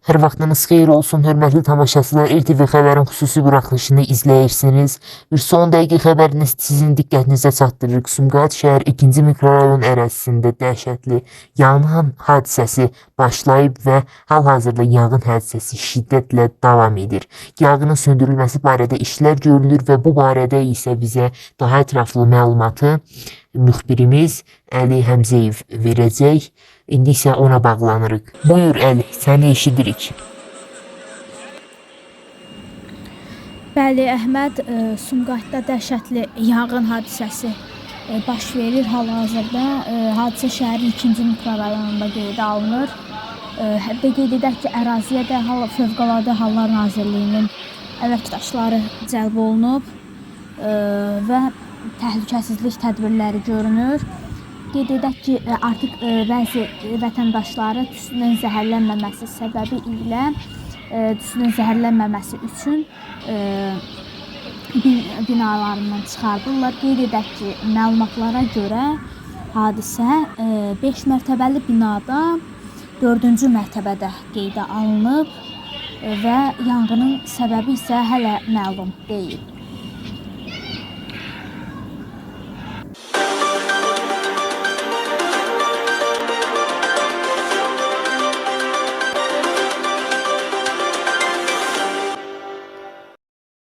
Hər vaxtınız xeyir olsun, hörmətli tamaşaçılar. RTV xəbərin xüsusi buraxılışını izləyirsiniz. Bir son dəqiqə xəbərini sizin diqqətinizə çatdırırıq. Sumqayıt şəhər 2-ci mikrorayon ərazisində dəhşətli yanğın hadisəsi başlayıb və hal-hazırda yanğın hadisəsi şiddətlə davam edir. Yanğının söndürülməsi barədə işlər görülür və bu barədə isə bizə daha ətraflı məlumatı müxbirimiz Əli Həmzəyev verəcək. İndi isə ona bağlanırıq. Buyur Əli, səni eşidirik. Bəli, Əhməd, Sumqayıtda dəhşətli yanğın hadisəsi baş verir hal-hazırda. Hadisə şəhərin 2-ci mikrorayonunda qeydə alınır. Hətta qeyd edək ki, əraziyə dərhal Fövqəladə Hallar Nazirliyinin əməkdaşları cəlb olunub və təhlükəsizlik tədbirləri görünür. Qeyd edək ki, artıq bəzi vətəndaşları tüstüdən zəhərlənməməsi səbəbi ilə tüstüdən zəhərlənməməsi üçün binalarından çıxardırlar. Qeyd edək ki, məlumatlara görə hadisə 5 mərtəbəli binada 4-cü mərtəbədə qeydə alınıb və yanğının səbəbi isə hələ məlum deyil.